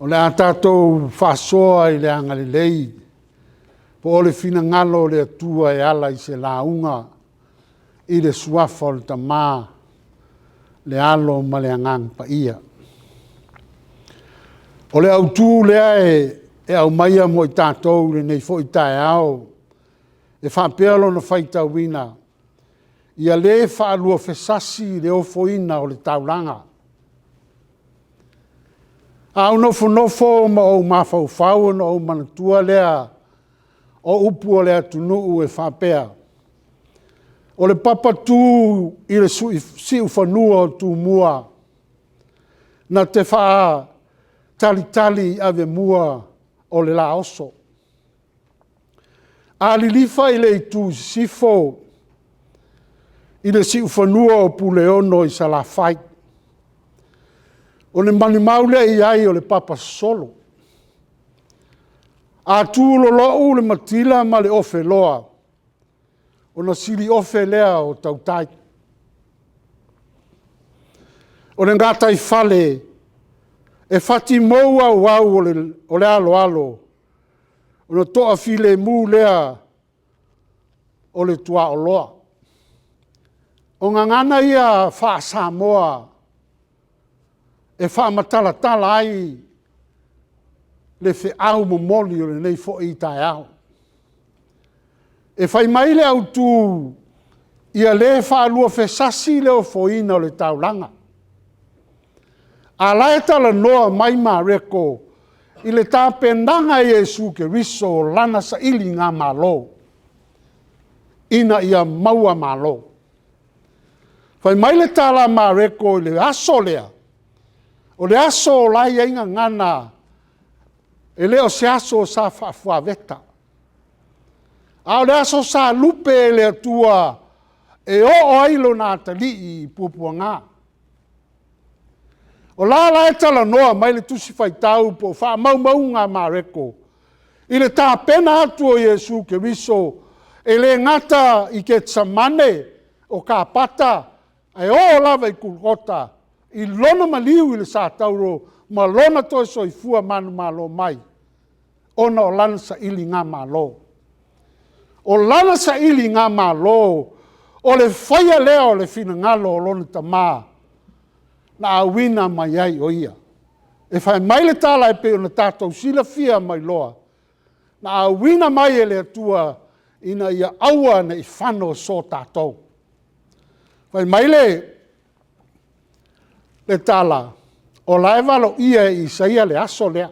O le a tatou faasoa i le agalelei po o le finagalo o le Atua e ala i se lauga i le suafa o le Tama, le Alo ma le Agaga Paia. O le autu lea e aumaia mo i tatou i lenei foi taeao, e faapea lona faitauina, ia le faaluafesasi le ofoina o le taulaga. A ou nofonofo ma ou mafaufau ona ou manatua lea o upu a le atunuu e faapea, o le papa tu i le siufanua o Tumua, na te faatalitali i avemua o le la oso. A lilifa i le itu i sisifo i le siufanua o Puleono i Salafai, ona molimau lea i ai o le papa sosolo. A tulolou le matila ma le ofeloa, ona siliofe lea o tautai. O le gataifale e fatimou auau o le aloalo, ona toafilemu lea o le tuaoloa. O gagana ia faa-Samoa e faamatalatala ai le feau momoli o lenei foi taeao. E fai mai le autu, ia le faaluafesasi le ofoina o le taulaga. A o la e talanoa mai Mareko i le tapenaga a Iesu Keriso o lana sailigamalo, ina ia maua malo. Fai mai le tala a Mareko i le aso lea, o le aso o la e i ai gagana, e le o se aso sa faafuaveta, a o le aso sa lupe e le Atua e oo ai Lona atalii i puapuaga. O la la e talanoa mai le Tusi Faitau po o faamaumauga a Mareko, i le tapena atu o Iesu Keriso, e le gata i Ketisamane, o Kapata, ae oo lava i Kulukota i lona maliu i le sa tauro ma lona toe soifua manumalo mai, ona o lana sailigamalo. O lana sailigamalo, o le faia lea o le finagalo o lona Tama na auina mai ai o ia. E fai mai le tala e pei ona tatou silafia ma iloa, na auina mai e le Atua ina ia aua ne i fano so tatou. Fai mai le tala, o la e valoia e Isaia le aso lea.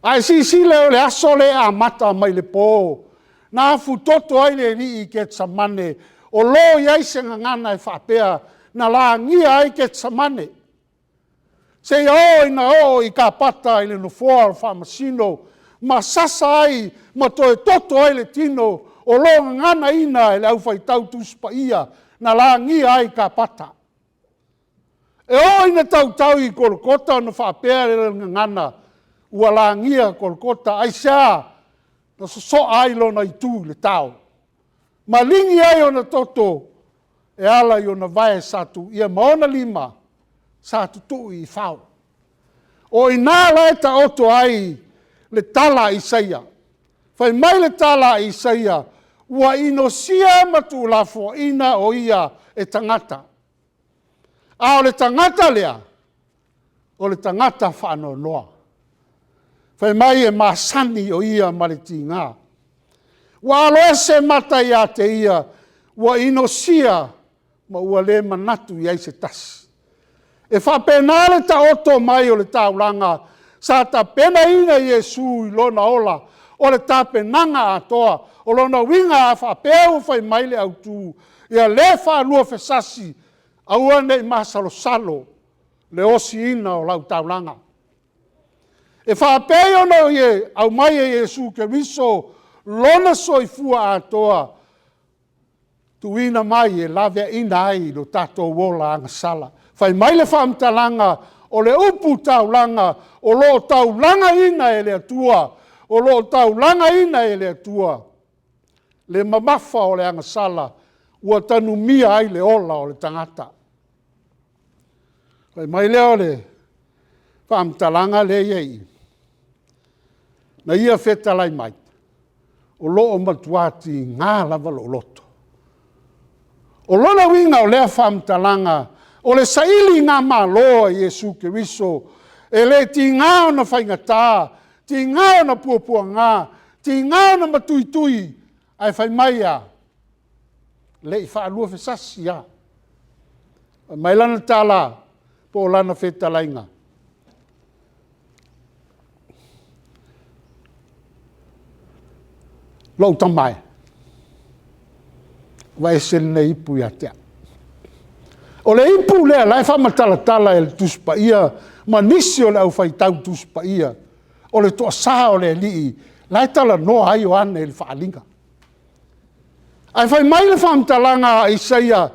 A e silasila o le aso lea e amata mai i le po, na afutoto ai le Alii i Ketisamane, o lo o i ai se gagana e faapea, na lagia ai Ketisamane, seia oo ina oo i Kapata i le nofoa o Faamasino, ma sasa ai ma toe toto ai le tino o lo o gaganaina e le au faitau Tusi Paia na lagia ai Kapata. E oo ina tautau i Kolokota ona faapea lea o le gagana, ua lagia Kolokota. Aisea? Na sosoa ai lona itu i le tao, maligi ai ona toto e ala i ona vae sa tuia ma ona lima sa tutui i fao. O i ina la e taoto ai le tala a Isaia. Fai mai le tala a Isaia, ua inosia ma tuulafoaina o ia e tagata, a o le tagata lea, o le tagata faanoanoa. Fai mai e masani o ia ma le tiga. Ua aloese mata ia te ia, ua inosia ma ua le manatu i ai se tasi. E faapena le taoto mai o le taulaga sa tapenaina Iesu i lona ola, o le tapenaga atoa. O lona uiga a faapea ua fai mai le autu, ia le faaluafesasi, aua ne i masalosalo le osiina o lau taulaga. E faapei ona aumai e Iesu Keriso lona soifua atoa, tuuina mai e laveaiina ai lo tatou ola agasala. Fai mai le faamatalaga, o le upu taulaga, o lo o taulagaina e le Atua, o lo o taulagaina e le Atua le mamafa o le agasala ua tanumia ai le ola o le tagata. Fai mai lea o le faamatalaga lea e i ai i, na ia fetalai mai, o lo o matua tiga lava lou loto. O lona uiga o lea faamatalaga, o le sailigamalo a Iesu Keriso, e le tiga ona faigata, tiga ona puapuaga, tiga ona matuitui, ae fai mai e a? Le i faaluafesasi lava. Fai mai lana tala po o lana fetalaiga, lou tama e, aveese lenei ipu ia te au. O le ipu lea o la e faamatalatala e le Tusi Paia ma nisi o le au faitau Tusi Paia, o le toasa o le Alii la e talanoa ai Ioane i le faaaliga. Ae fai mai le faamatalaga a Isaia,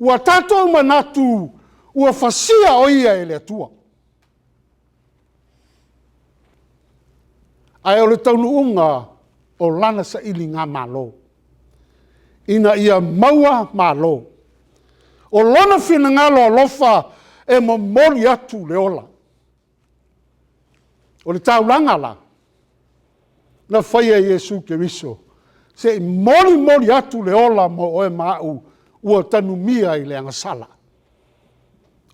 ua tatou manatu ua faia o ia e le Atua. Ae o le taunuuga o lana sailigamalo, ina ia maua malo. O lona finagalo alofa e momoli atu le ola. O le taulaga la, na faia e Iesu Keriso, se i molimoli atu le ola mo oe ma au ua tanumia i le agasala.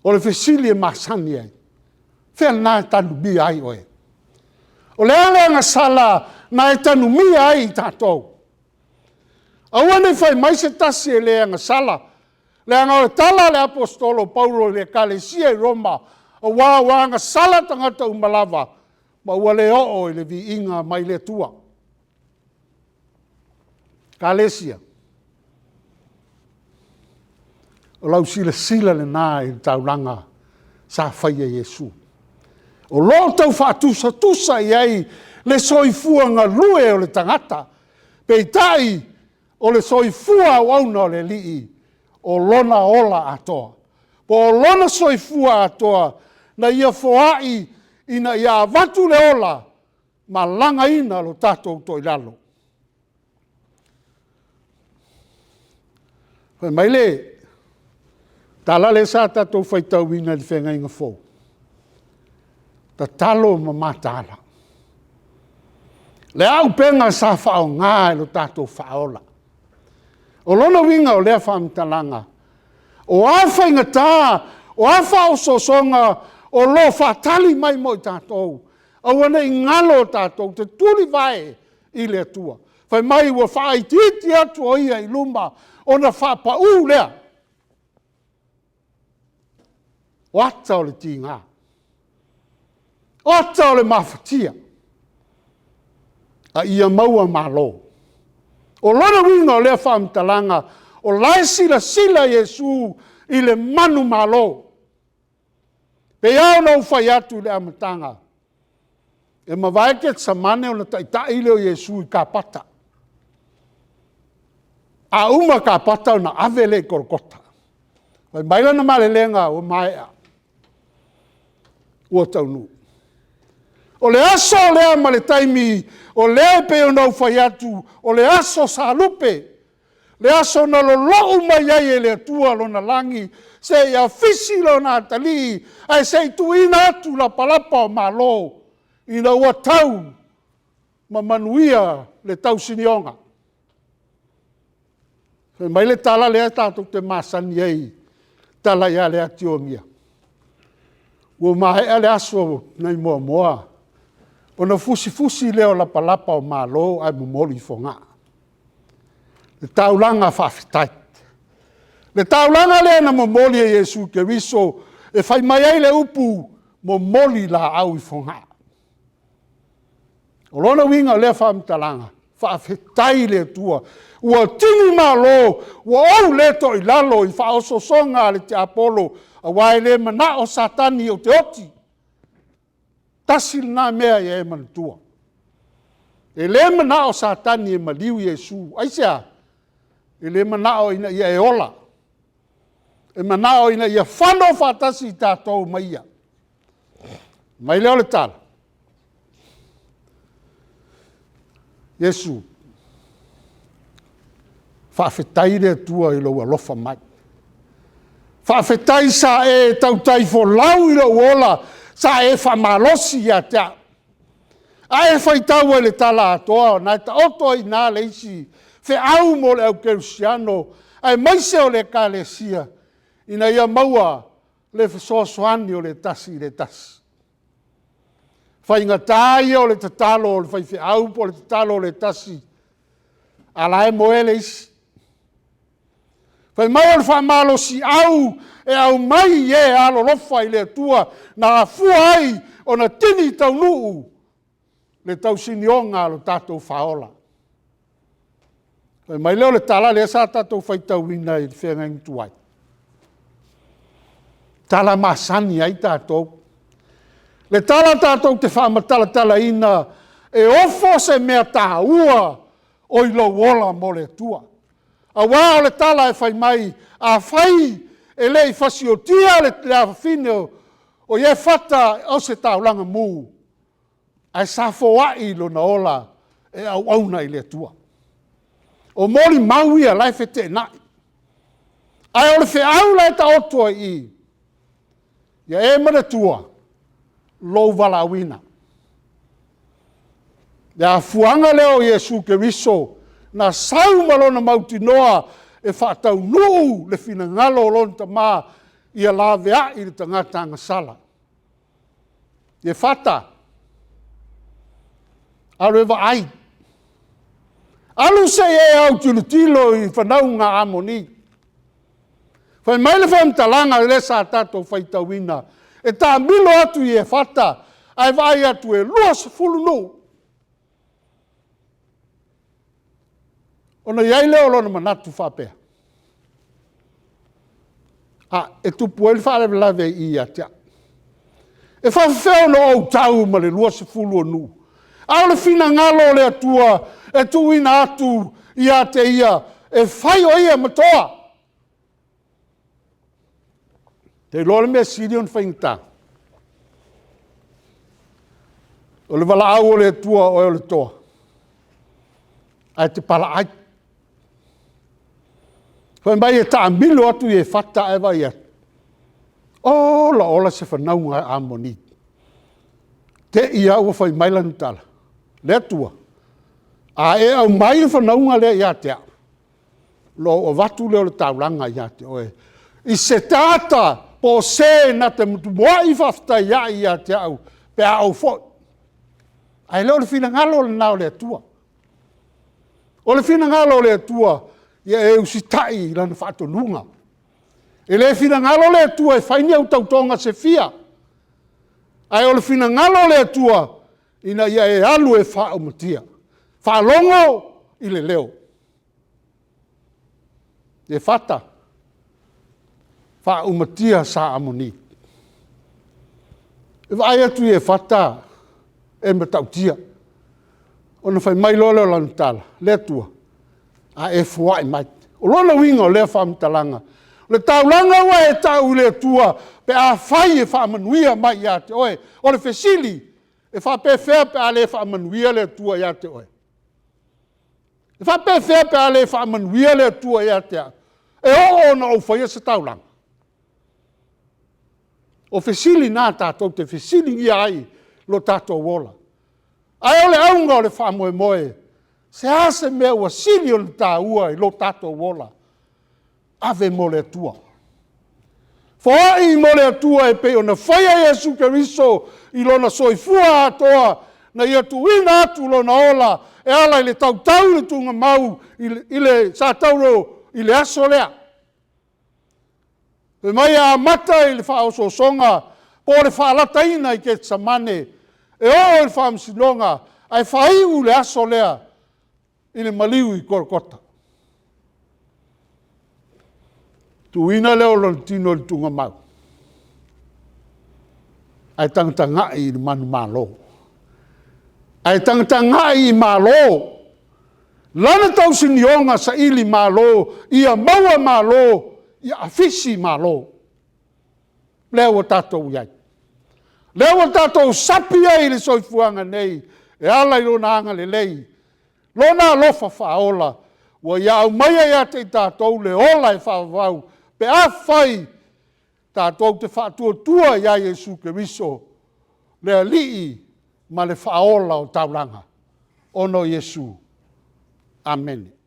O le fesili e masani ai, o fea lena e tanumia ai oe? O le a le agasala na e tanumia ai i tatou? Aua ne i fai mai se tasi e le agasala, leaga o le tala a le Aposetolo o Paulo i le ekalesia i Roma, aua ua agasala tagata uma lava, ma ua le oo i le viiga mai le Atua. Ekalesia, o lau silasila lena i le taulaga sa faia e Iesu, o lo o tau faatusatusa i ai le soifua galue o le tagata, peitai o le soifua auauna o le Alii, o lona ola atoa, po o lona soifua atoa na ia foai ina ia avatu le ola ma lagaina lo tatou toilalo. Fai mai le tala lea sa tatou faitauina i le Feagaiga Fou, tatalo ma mataala. Le auupega sa faaaoga e lo tatou Faaola. O lona uiga o lea faamatalaga, o a faigata, o a faaosoosoga o lo o faatali mai mo i tatou, aua ne i galo tatou te tulivae i le Atua. Fai mai ua faaitiiti atu o Ia i luma ona faapau lea. O ata o le tiga, o ata o le mafatia, a ia maua malo. O lona uiga o lea faamatalaga, o la e silasila Iesu i le manumalo. E pei lava ona ou fai atu i le amataga, e mavae Ketisamane ona taitai lea o Iesu i kapata. A uma kapata ona ave lea i Kolokota. Fai mai lana malelega ua maea, ua taunuu. O le aso lea ma le taimi, o lea e pei ona ou fai atu, o le aso sa lupe, le aso na lolou mai ai e le Atua lona lagi seia fisi lona atalii, ae se i tuuina atu lapalapa o Malo, ina ua tau ma manuia le tausinioga. Fai mai le tala lea tatou te masani ai, le tala ia Leatiogia, ua maea le aso nai Moamoa ona fusifusi lea o lapalapa o malo ae momoli i Fogaa. Le taulaga faafetai. Le taulaga lea na momoli e Iesu Keriso e fai mai ai le upu, momoli laau i Fogaa. O lona uiga o lea faamatalaga, faafetai i le Atua ua tini malo, ua ou le toilalo i faaosoosoga a le tiapolo, aua e le manao Satani ou te oti. Tasi lena mea ia e manatua. E le manao Satani e maliu Iesu. Aisea? E le manao ina ia e ola. E manao ina ia fano faatasi tatou ma ia. Ona fai mai lea o le tala, Iesu, faafetai le Atua i lou alofa mai. Faafetai sa e tautai folau i lou ola, Sa e faamalosi ia te au. A e faitau ai i le tala atoa, o lena e taoto ai i ina le isi feau mo le aukerisiano, aemaise o le ekalesia, ina ia maua le fesoasoani o le tasi i le tasi. E faigata ia o le tatalo a le faifeau po o le tatalo a le tasi, a o la e moe le isi. Fai mai o le faamalosiau e aumai i e alolofa i le Atua na afua ai ona tini taunuu le tausinioga a lo tatou Faaola. Fai mai lea o le tala lea sa tatou faitauina i le feagaiga tuai, tala masani ai tatou. Le tala tatou te faamatalatalaina, e ofo se mea taua o i lou ola mo le Atua. Aua o le tala e fai mai, afai e le i fasiotia le afafine o Iefata o se taulaga mu, ae sa foai lona ola e auauna i le Atua. O molimau ia o la e feteenai. Ae o le feau la e taoto ai i i, ia e manatua lou valaauina. Le afuaga lea o Iesu Keriso na sau ma lona mautinoa e faataunuu le finagalo o lona Tama ia laveai le tagata agasala. Iefata, alu e vaai, alu se i e autilotilo i fanauga a Amoni. Fai mai le faamatalaga lea sa tatou faitauina, e taamilo atu Iefata ae vaai atu e 20 nuu. Ona i ai lea o lona manatu faapea, a, e tupu ai le faalavelave ia te au. E faapefea ona ou tau ma le 20 o nuu? A o le finagalo o le Atua e tuuina atu ia te ia e fai o ia ma toa. E te iloa le mea e sili ona faigata? O le valaau a le Atua o oe o le toa, ae te palaai. Fai mai e taamilo atu Iefata ae vaai atu, ola ola se fanauga a Amoni. Te i lava ua fai mai lana tala, le Atua, a e aumai le fanauga lea ia te au, ona ou avatu lea o le taulaga ia te oe, i se tagata po o se na te mua'i faafetai ai ia te au pe a ou foi. Ae le o le finagalo lena o le Atua. O le finagalo o le Atua, ia e usitai i Lana faatonuga. E le finagalo le Atua e fai ni au tautoga se fia, ae o le finagalo o le Atua, ina ia e alu e faaumatia, faalogo i le leo. Iefata, faaumatia sa Amoni. E vaai atu Iefata e matautia, ona fai mai loa lea o lana tala, le Atua, a e foai mai. O lona uiga o lea faamatalaga, o le taulaga ua e tau i le Atua pe afai e faamanuia mai ia te oe. O le fesili, e faapefea pe a le faamanuia le Atua ia te oe? E faapefea pe a le faamanuia le Atua ia te au? E oo ina ou faia se taulaga? O fesili na tatou te fesiligia ai lo tatou ola. Ae o le auga o le faamoemoe, se a se mea ua sili ona taua i lo tatou ola? Ave mo le Atua. Foi mo le Atua e pei ona faia Iesu Keriso i lona soifua atoa na ia tuuina atu lona ola e ala i le tautau i le tuugamau sa tau i le aso lea. Fai mai e amata i le faaosoosoga po o le faalataina i Ketisamane e oo i le faamasinoga ae faaiu le aso lea i le maliu i Kolokota. Tuuina lea o lona tino i le tuugamau ae tagatagai i le manumalo. Ae tagatagai i malo, lana tausinioga sailimalo ia maua malo, ia afisi malo. Lea ua tatou i ai. Lea ua tatou sapi ai i le soifuaga nei e ala i Lona agalelei, Lona alofa faaola ua Ia aumaia ia i tatou le ola e faavavau pe afai tatou te faatuatua ia Iesu Keriso Le Alii ma le Faaola o taulaga, ona o Iesu. Amene.